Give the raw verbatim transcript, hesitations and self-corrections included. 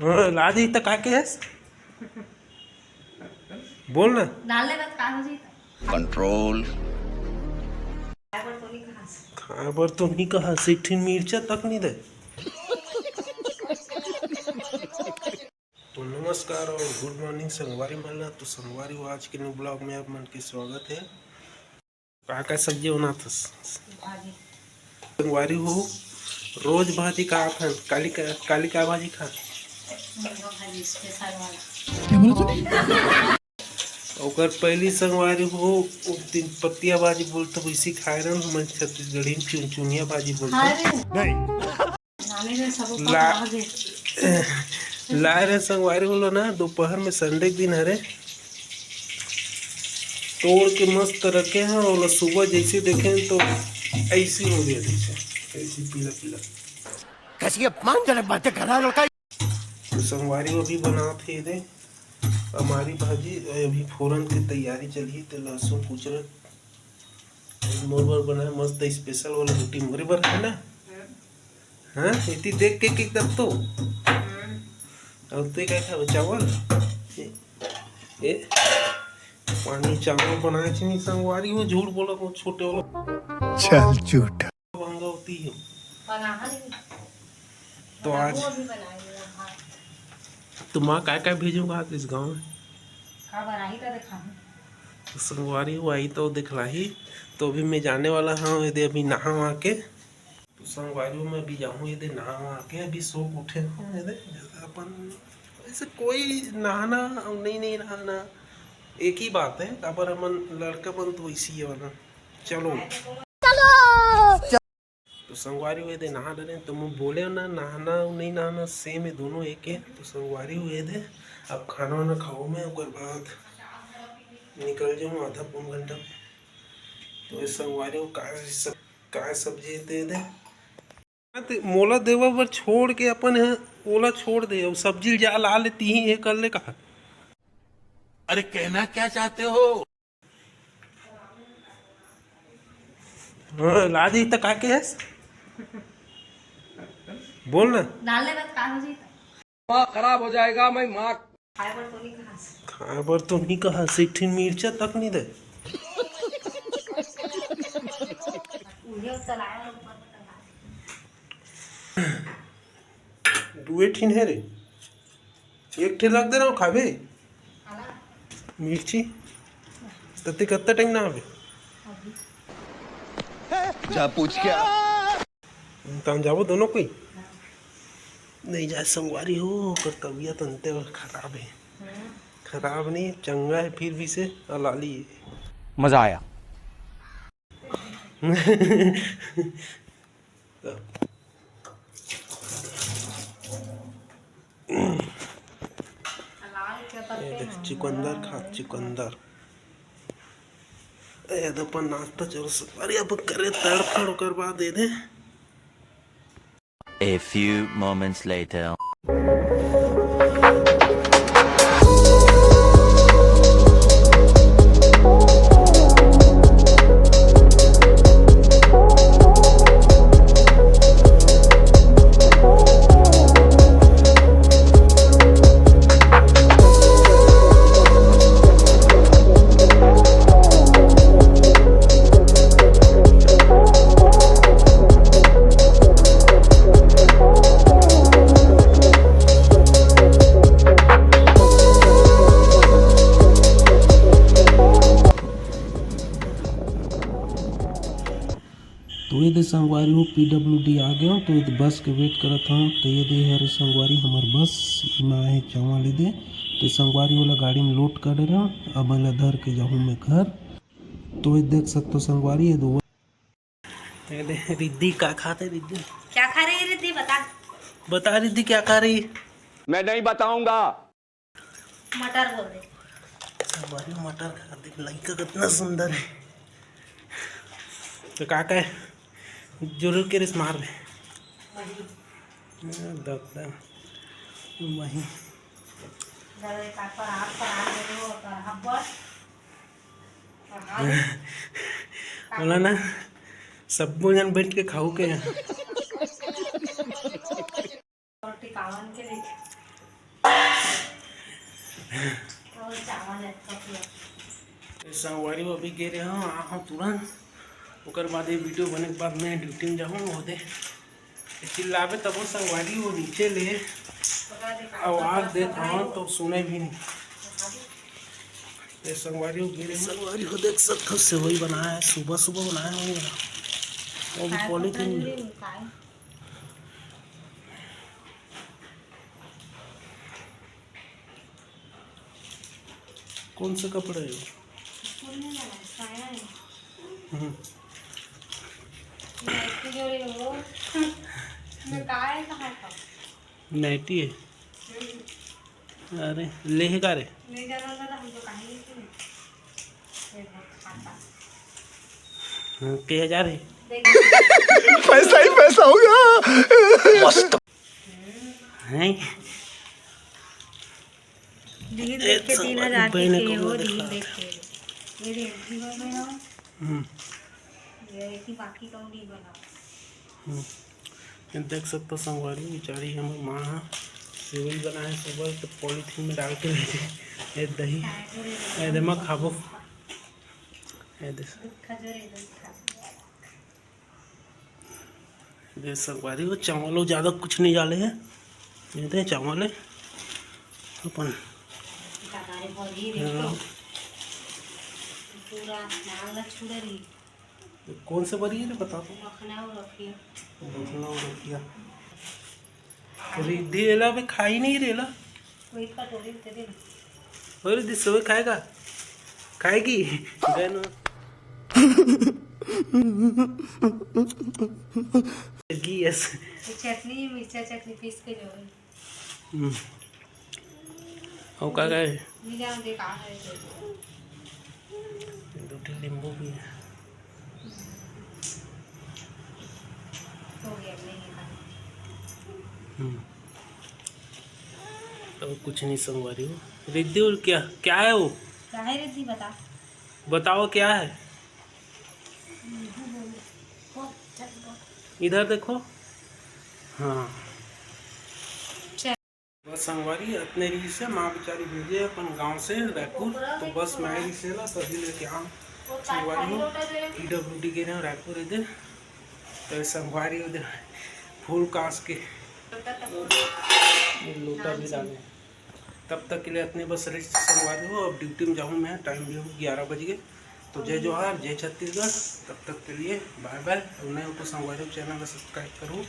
हाँ, ला दी तो का के हस? बोल ना। डालने बाद का हो जी? कंट्रोल। खाए बर तो नहीं कहा, एक ठिन मिर्चा तक नहीं दे। तो नमस्कार और गुड मॉर्निंग संगवारी मन ला। तो संगवारी हो, आज के न्यू ब्लॉग में आप मन के स्वागत है। का का सब्जी बनाथस? भाजी। संगवारी हो, रोज भाजी खात हन। काली का, काली का भाजी खा? मुनगा भाजी स्पेशल वाला। क्या बोला तूने? ओकर पहली संगवारी हो, वो तीन पत्तिया भाजी बोलते, वैसी खाए रहन हमन छत्तीसगढ़ी में, चुनचुनिया भाजी बोलते। अरे। नहीं। लाए रहे संगवारी हो ना, दोपहर में, संडे के दिन हरे, तोड़ के मस्त रखे हैं, और सुबह जैसे देखे तो ऐसी हो गया, जैसे ऐसी पीला पीला। कैसी अपमानजनक बातें कर रहा है लड़का। तो संगवारी हो अभी बनात हे दे हमारी भाजी, अभी फोरन के तैयारी चलही, तो लहसुन कुचरत मोर बर बनाए मस्त स्पेशल वाला रोटी मोरे बर, है ना? हाँ, इतनी देख के की तब तो। और तू क्या खाबे, चावल? ए, ए, पानी चावल बनाए छी नहीं संगवारी हो, झूठ बोला वो छोटे वाला। चल झूठ। महंगा होती है। तो आज तो माँ काय काय भेजूंगा आज इस गाँव में? का बनाही तो दिखाहूँ। तो संगवारी हो आई तो दिखलाही। तो अभी मैं जाने वाला हूँ, यदि अभी नहा वहा के। तो संगवारी हो मैं अभी जाऊँ, यदि नहा वहा के, अभी सो के उठे हूँ, यदि अपन ऐसे कोई नहाना और नहीं, नहीं नहाना एक ही बात है, काबर हमन लड़का मन तो वैसी है वाला। चलो। तो संगवारी हो दे नहा डरे, तो मैं बोले ना नहाना नहीं नहाना सेम है, दोनों एक है। तो संगवारी हो दे अब खाना वाना खाओ मैं, ओकर बाद निकल जाऊँ आधा पौन घंटा में। तो ये संगवारी हो का सब, का सब्जी दे दे। ते मोला देवा बर छोड़ के अपन ह ओला छोड़ दे, अउ सब्जी जा ला लेती ही, ये कर ले कहा। अरे कहना क्या चाहते हो? हाँ, ला दी तो का के हस? बोल ना। डालने बाद का हो जी? दिमाग खराब हो जाएगा, मैं माँ। खाए बर तो नहीं कहा। खाए बर तो नहीं कहा, एक ठिन मिर्चा तक नहीं दे। उहे चलाया ऊपर में टंगा। दुए ठिन है रे, एक ठिन रख दे रहा हूँ, खाबे? मिर्ची। तते कत्ता टाइम ना आवे? जा पूछ क्या? तहन जाबो दोनों कोई? नहीं जाए संगवारी हो, ओकर तबीयत अंते और खराब है। खराब नहीं, चंगा है, फिर भी से अलाली है। मजा आया। ये देख, चुकंदर खा, चुकंदर। ए, तो अपन नाश्ता चलो, अरे, अब करे तड़फड़, ओकर बाद दे दे। A few moments later. तो ये दे संगवारी हो, पीडब्ल्यूडी आ गया, तो ये दे बस के वेट करत हूँ। तो ये दे हरे संगवारी हमर बस, इमा है चावल ये दे। तो संगवारी वाला गाड़ी में लोड कर रहा, अब एला धर के जाहूँ मैं घर। तो ये देख सकते हो संगवारी, ये दो ये दे, रिद्धि का खाते रिद्धि? क्या खा रही है रिद्धि, बता। बता रिद्धि क्या खा रही? मैं नहीं बताऊंगा। मटर बोल दे। हमारी मटर खा, देख लड़का कितना सुंदर है। तो का का है? जरूर के रिस मार दे। वही। हाँ, दत्ता। वही। जरा एक आध बार हाथ पर आ गए हो, कर हब्बड़। बोला ना, सब्बो जन बैठ के खाऊ के। और टिकावन के देख। संगवारी हो, अभी गे रहे हो, आ हो तुरंत, ओकर बाद ये वीडियो बने के बाद मैं ड्यूटी में जाहूँ। ओदे चिल्लाबे तबो संगवारी हो नीचे ले आवाज देत हूँ तो सुने भी नहीं। ये संगवारी हो गे रहे हो, संगवारी हो देख सकते हो, सेवई बनाया है, सुबह सुबह बनाया है। वो भी पॉलीथीन में। कौन सा कपड़ा है वो? हम्म। नाइटी है। अरे, लेहे का रे? हाँ, के हजार है? पैसा ही पैसा होगा। मस्त। हैं? रील देख के तीन हजार के हो, रील देख के। ये रील की हो गया। हम्म। ये की बाकी कौन नहीं बना। हम्म। ये देख सकते हो संगवारी, बेचारी हमर माँ ह सेवई बनाए सुबह, तो पॉलीथीन में डाल के ले दी। ये दही, ये दे मैं खाबो। ये दे। ये संगवारी हो, चावल ज़्यादा कुछ नहीं डाले हैं। ये दे चावल है अपन। हाँ। पूरा नाल ला छुड़ा रही। कौन से बरी है रे, बता तो। मखना और रखिया। मखना और रखिया। रिद्धि एला भी खाई नहीं रेला। वही कटोरी में दे दे। और रिद्धि सेवई खाएगा? खाएगी? गए ना। यस। ये चटनी, मिर्चा चटनी पीस के जो है। हम्म। और का का है? मिला दे का है तो। दो ठो नींबू भी है। हो गया, नहीं है। हम्म। और कुछ नहीं संगवारी हो। रिद्धि, और क्या, क्या है वो? क्या है रिद्धि, बता। बताओ क्या है? इधर देखो। हाँ। बस संगवारी अतने रहिस हे, माँ बेचारी भेजे अपन गांव से रायपुर, तो बस मैं रहिस हे ला तभी लेके आऊँ। संगवारी हो, पीडब्ल्यूडी गे रहे रायपुर एदे, तो संगवारी ओदे फूल कांस के लोटा भी डाले। तब तक के लिए अतने बस रहिस संगवारी हो, अब ड्यूटी में जाऊँ मैं, टाइम भी हो ग्यारह बज गए। तो जय जोहार, जय छत्तीसगढ़, तब तक के लिए बाय बाय। और नए हो तो संगवारी हो, चैनल ला सब्सक्राइब करो।